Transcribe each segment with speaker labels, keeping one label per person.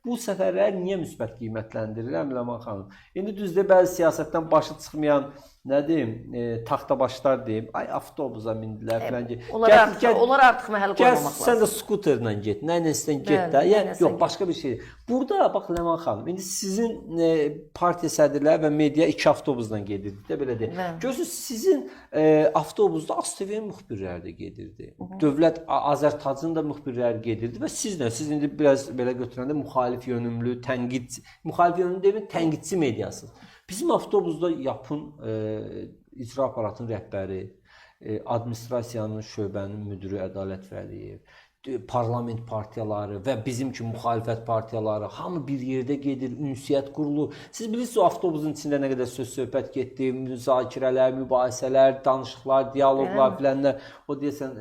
Speaker 1: Bu səfərləri niyə müsbət qiymətləndirirəm Ləman xanım? İndi düzdür, bəzi siyasətdən başı çıxmayan, nə deyim, taxtabaşlar deyim, ay avtobusa mindilər filan.
Speaker 2: Onlara artıq, onlara artıq məhəl
Speaker 1: Gəl
Speaker 2: qoymamaq lazım.
Speaker 1: sən də skuterlə get, nə ilə istəyirsən get də.
Speaker 2: Bəli,
Speaker 1: Yəni
Speaker 2: nə ilə
Speaker 1: yox, başqa bir şey. Burada bax Ləman xanım, indi sizin partiya sədrləri və media iki avtobusla gedirdi də belə deyək. Görürsüz sizin avtobusda ASTV-nin müxbirləri də gedirdi. Dövlət Azərtacın da müxbirləri gedirdi və sizlə siz indi biraz belə götürəndə müxalif yönümlü, tənqid, müxalif yönümlü demir, tənqidçi mediasınız. Bizim avtobusda Yapın icra aparatının rəhbəri, administrasiyanın şöbənin müdiri Ədalət Vəliyev, parlament partiyaları və bizim kimi müxalifət partiyaları hamı bir yerdə gedir, ünsiyyət qurulur. Siz bilirsiniz o avtobusun içində nə qədər söz söhbət getdi, müzakirələr, mübahisələr, danışıqlar, dialoqlar filanlar. O deyəsən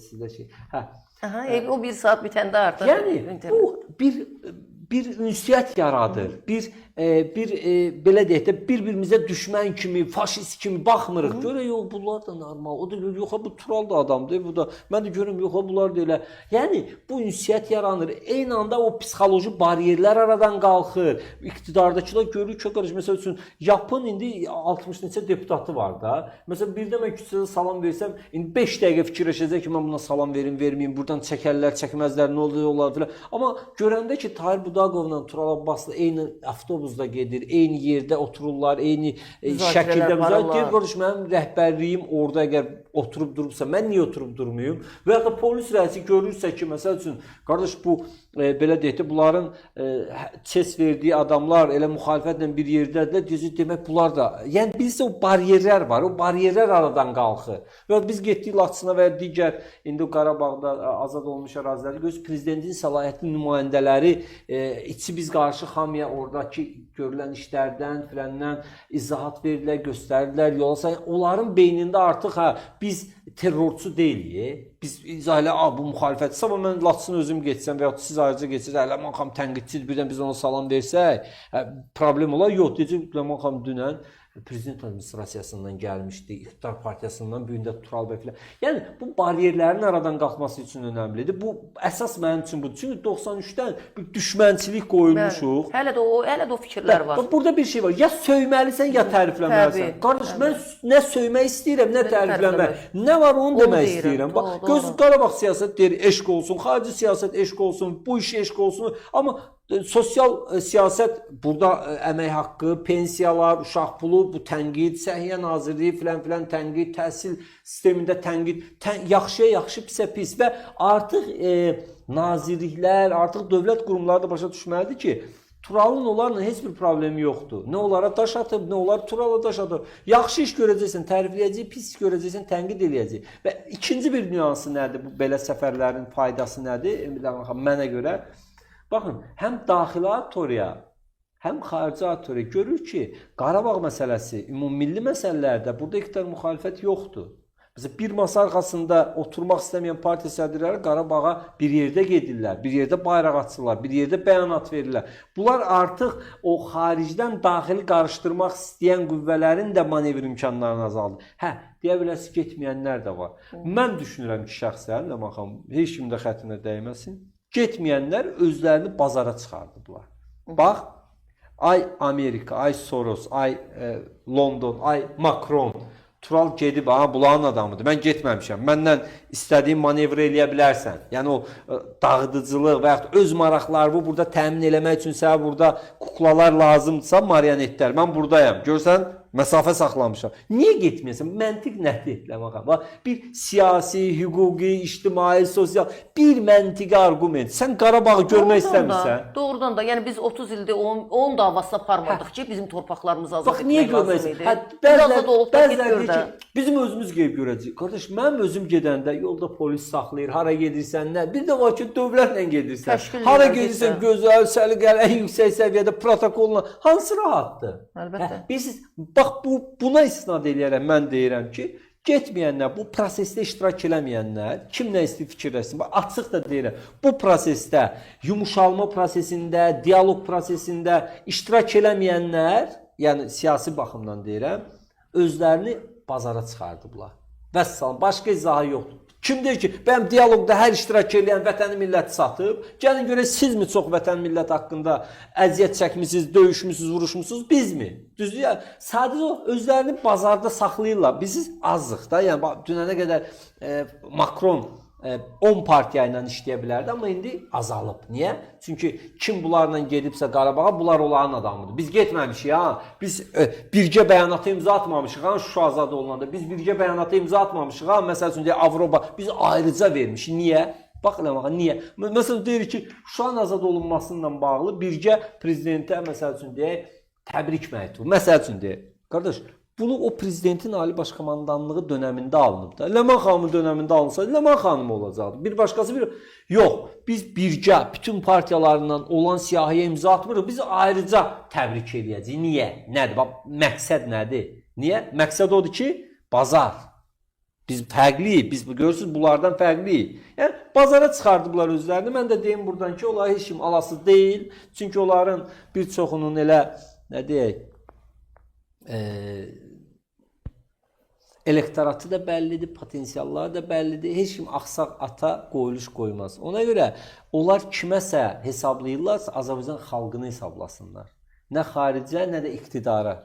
Speaker 1: sizdə şey. Hə.
Speaker 2: Aha, o bir saat bitəndə artıq
Speaker 1: Yəni
Speaker 2: internet.
Speaker 1: bu bir ünsiyyət yaradır. Bir belə deyək də bir-birimizə düşmən kimi, faşist kimi baxmırıq. Görək yox bunlar da normal. O da görür, yox ha bu Tural da adamdır, bu da. Mən də görürəm yox ha bunlar da elə. Yəni bu ünsiyyət yaranır. Eyni anda o psixoloji bariyerlər aradan qalxır. İqtidardakılar görür ki, qardaş, məsəl üçün Yapın indi 60 neçə deputatı var da. Məsələn birdə mən küçədə salam versəm, indi 5 dəqiqə fikirləşəcək ki, mən buna salam verim, verməyim, burdan çəkərlər, çəkməzlər, nə olur, olar filan. Amma görəndə ki, Tahir Budaqovla Tural Abbaslı eyni avtobusda gedir, eyni yerdə otururlar, eyni şəkildə müzakirə edir. Qardaş, mənim rəhbərliyim orada əgər oturub durubsa, mən niyə oturub durmayım? Və ya da polis rəisi görürsə ki, məsəl üçün, qardaş bu belə deyək də, bunların ses verdiyi adamlar elə müxalifətlə bir yerdədirlər, deyəcək, demək bunlar da, yəni bizdə o bariyerlər var, o bariyerlər aradan qalxır. Və biz getdik Laçına və ya digər indi o Qarabağda azad olmuş ərazilərdə görürsünüz prezidentin səlahiyyətli nümayəndələri içi biz qarşı hamıya oradakı görülən işlərdən filandan izahat verirlər, göstərirlər, yola salır. Onların beynində artıq hə biz terrorçu deyilik. Biz izah elə, bu müxalifət. Sabah mən Laçına özüm getsəm və ya siz ayrıca getsəniz, Ləman xanım tənqidçidir, birdən biz ona salam versək, hə, problem olar. Yox, deyəcək Ləman xanım dünən prezident administrasiyasından gəlmişdi, İqtidar partiyasından, bu gün də Tural bəy filan. Yəni bu bariyerlərin aradan qalxması üçün önəmlidir. Bu əsas mənim üçün budur. Çünki 93-dən bir düşmənçilik qoyulmuşuq.
Speaker 2: Hələ də o fikirlər var.
Speaker 1: Bax, burada bir şey var. Ya söyməlisən, ya tərifləməlisən.
Speaker 2: Təbii,
Speaker 1: Qardaş, mən nə söymək istəyirəm, nə tərifləmək. Nə var onu demək istəyirəm. Bax, göz Qarabağ siyasət deyir, eşq olsun, xarici siyasət eşq olsun, bu iş eşq olsun. Amma sosial siyasət burada əmək haqqı, pensiyalar, uşaq pulu, bu tənqid, Səhiyyə Nazirliyi filan-filan tənqid, təhsil sistemində tənqid, yaxşıya yaxşı, pisə pis və artıq nazirliklər, artıq dövlət qurumları da başa düşməlidir ki, Turalın onlarla heç bir problemi yoxdur. Nə onlara daş atıb, nə onlar Turala daş atıb. Yaxşı iş görəcəksən, tərifləyəcək, pis iş görəcəksən, tənqid eləyəcək. Və ikinci bir nüansı nədir? Bu belə səfərlərin faydası nədir? Mənə görə baxın, həm daxili auditoriya, həm xarici auditoriya görür ki, Qarabağ məsələsi, ümummilli məsələlərdə burada iqtidar müxalifət yoxdur. Məsələn, bir masa arxasında oturmaq istəməyən partiya sədrləri Qarabağa bir yerdə gedirlər, bir yerdə bayraq açırlar, bir yerdə bəyanat verirlər. Bunlar artıq o xaricdən daxili qarışdırmaq istəyən qüvvələrin də manevr imkanlarını azaldır. Hə, deyə bilərsiniz, getməyənlər də var. Mən düşünürəm ki, şəxsən, Ləman xanım, heç kim də xətrinə dəyməsin. Getməyənlər özlərini bazara çıxardıblar. Bax, ay Amerika, ay Soros, ay London, ay Macron. Tural gedib, aha bunların adamıdır. Mən getməmişəm. Məndən istədiyin manevr eləyə bilərsən. Yəni o dağıdıcılıq və yaxud öz maraqlarını burada təmin eləmək üçün sənə burada kuklalar lazımdırsa, marionetlər. Mən buradayam. Görsən, məsafə saxlamışam. Niyə getməyəsən? Məntiq nədir? Ləman xanım? Bax, bir siyasi, hüquqi, ictimai, sosial bir məntiqi arqument. Sən Qarabağı görmək istəmirsən.
Speaker 2: Doğrudan da. Yəni biz 30 ildir onun davasına aparmadıq ki, bizim torpaqlarımızı azad
Speaker 1: Bax, niyə
Speaker 2: etmək
Speaker 1: görmək
Speaker 2: lazım idi.
Speaker 1: istəmirsən? Hə,
Speaker 2: Biz azad olub da get
Speaker 1: bəziləri
Speaker 2: gör
Speaker 1: deyir
Speaker 2: də.
Speaker 1: ki, bizim özümüz gedib görəcəyik. Qardaş, mənim özüm gedəndə yolda polis saxlayır, hara gedirsən, nə? Bir də var ki, dövlətlə gedirsən.
Speaker 2: Təşkil
Speaker 1: Hara
Speaker 2: edirlər,
Speaker 1: gedirsən,
Speaker 2: gedirsən.
Speaker 1: gözəl, səliqəli, ən yüksək səviyyədə protokolla. Hansı rahatdır?
Speaker 2: Əlbəttə.
Speaker 1: Hə, bilirsiniz, bax buna istinad eləyərək mən deyirəm ki, getməyənlər, bu prosesdə iştirak eləməyənlər, kim nə istəyir fikirləşsin. Bax, açıq da deyirəm, bu prosesdə, yumuşalma prosesində, dialoq prosesində iştirak eləməyənlər, yəni siyasi baxımdan deyirəm, özlərini bazara çıxardıblar. Vəssalam, başqa izahı yoxdur. Kim deyir ki, bəyəm dialoqda hər iştirak edən vətəni milləti satıb? Gəlin görək sizmi çox vətən millət haqqında əziyyət çəkmisiniz, döyüşmüsünüz, vuruşmusunuz, bizmi? Düzdür ya? Sadəcə o özlərini bazarda saxlayırlar. Biz azıq da. Yəni bax dünənə qədər Makron 10 partiya ilə işləyə bilərdi, amma indi azalıb. Niyə? Çünki kim bunlarla gedibsə Qarabağa, bunlar onların adamıdır. Biz getməmişik ha. Biz birgə bəyanatı imza atmamışıq ha, Şuşa azad olunanda. Biz birgə bəyanatı imza atmamışıq ha. Məsəl üçün deyək Avropa biz ayrıca vermişik. Niyə? Bax elə bax, niyə? Məsələn deyirik ki, Şuşanın azad olunması ilə bağlı birgə prezidentə məsəl üçün deyək təbrik məktubu. Məsəl üçün deyək. Qardaş, bunu o prezidentin ali başkomandanlığı dönəmində alınıb da. Ləman xanımın dönəmində alınsaydı Ləman xanım olacaqdı. Bir başqası bir yox, biz birgə bütün partiyalarından olan siyahıya imza atmırıq. Biz ayrıca təbrik eləyəcəyik. Niyə? Nədir? Bax, məqsəd nədir? Niyə? Məqsəd odur ki, bazar. Biz fərqliyik. Biz bu görürsüz bunlardan fərqliyik. Yəni bazara çıxardıblar özlərini. Mən də deyim buradan ki, onlar heç kim alası deyil. Çünki onların bir çoxunun elə nə deyək, elektoratı da bəllidir, potensialları da bəllidir. Heç kim axsaq ata qoyuluş qoymaz. Ona görə onlar kiməsə hesablayırlarsa Azərbaycan xalqını hesablasınlar. Nə xaricə, nə də iqtidara.